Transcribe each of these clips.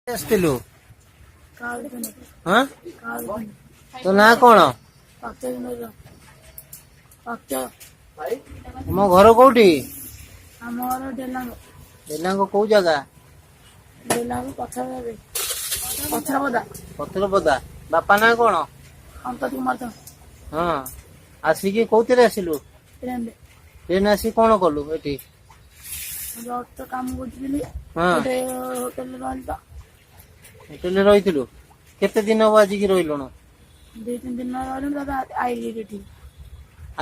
ଆସିଥିଲୁ? ହଁ, ତୋ ନାଁ କଣ? ତୁମ ଘର କୋଉଠି? ଆମ ଘର ଡେଲାଙ୍ଗ। ଡେଲାଙ୍ଗ କୋଉ ଜାଗା? ଡେଲାଙ୍ଗ ପଥରପଦା। ପଥରପଦା। ବାପା ନାଁ କଣ? ପଙ୍କଜ କୁମାର ଦାସ। ହଁ, ଆସିକି କୋଉଥିରେ ଆସିଲୁ? ଟ୍ରେନରେ। ଟ୍ରେନ ଆସି କଣ କଲୁ ଏଠି? ଜବ୍ ତ କାମ କରୁଥିଲି। ଗୋଟେ ହୋଟେଲରେ ରହିଲି ତ। ହୋଟେଲରେ ରହିଥିଲୁ। କେତେ ଦିନ ହବ ଆଜିକି ରହିଲୁଣୁ? 2-3 ଦିନ ରହିଲି ଦାଦା, ଆଇଲି ଏଠି।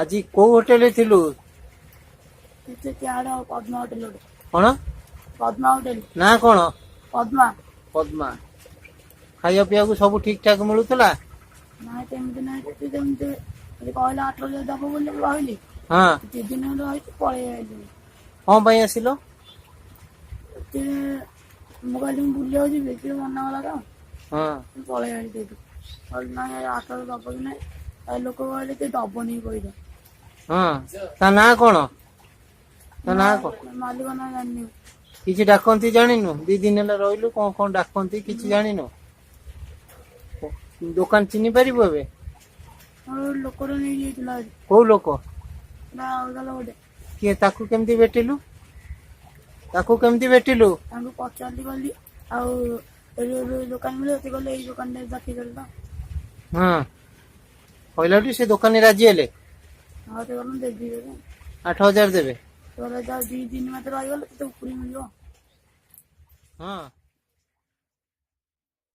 ଆଜି କୋଉ ହୋଟେଲରେ ଥିଲୁ? ସିଆଡ଼େ ପଦ୍ମା ହୋଟେଲ ଗୋଟେ। କଣ? ପଦ୍ମା ହୋଟେଲ। ନା କଣ? ପଦ୍ମା। ପଦ୍ମା। ଖାଇବା ପିଇବାକୁ ସବୁ ଠିକ ଠାକ ମିଳୁଥିଲା? ନାଇଁ, ସେମିତି ନାଇଁ। ସେଠି ଯେମିତି ସେଠି କହିଲା 8,000 ଦବ ବୋଲି ରହିଲି। 2 ଦିନ ରହିକି ପଳେଇ ଆଇଲି। କଣ ପାଇଁ ଆସିଲ? ସେ ମୁଁ କହିଲି ମୁଁ ବୁଲିବାକୁ ଯିବି, ସିଏ ମନା କଲା ତ। ମୁଁ ପଳେଇ ଆଇଲି ସେଇଠୁ। କହିଲି ନାଇଁ, 8,000 ଦବ କି ନାଇଁ। ଆଉ ଲୋକ କହିଲେ ସେ ଦବନି ପଇସା। ହଁ, ତା ନାଁ କଣ? ତା ନାଁ କଣ? ମାଲିକ ନାଁ ଜାଣିନି। କିଛି ଡାକନ୍ତି ଜାଣିନୁ? 2 ଦିନ ହେଲା ରହିଲୁ, କଣ କଣ ଡାକନ୍ତି କିଛି ଜାଣିନୁ? ଦୋକାନ ଚିହ୍ନି ପାରିବୁ ଏବେ? ମୋର ଲୋକଟା ନେଇକି ଯାଇଥିଲା ଆଜି। କୋଉ ଲୋକ? ନା, ଅଲଗା ଲୋକଟେ। କିଏ? ତାକୁ କେମିତି ଭେଟିଲୁ? ତାକୁ କେମିତି ଭେଟିଲୁ? ତାଙ୍କୁ ପଚାରିଲି, କହିଲି ଆଉ ଏଠି ଏଠି ଦୋକାନ ମିଳିବ? ସେ କହିଲେ ଏଇ ଦୋକାନଟା ଡାକିଦେଲେ ତ। ହଁ, କହିଲାଠୁ ସେ ଦୋକାନୀ ରାଜି ହେଲେ? ହଁ, ସେ କହିଲେ ମୁଁ ଦେବି ତୋତେ। 8,000 ଦେବେ? ସେ କହିଲେ ଯା, 2 ଦିନ ମାତ୍ର ରହିଗଲେ ତୋତେ ଉପୁରି ମିଳିବ। ହଁ।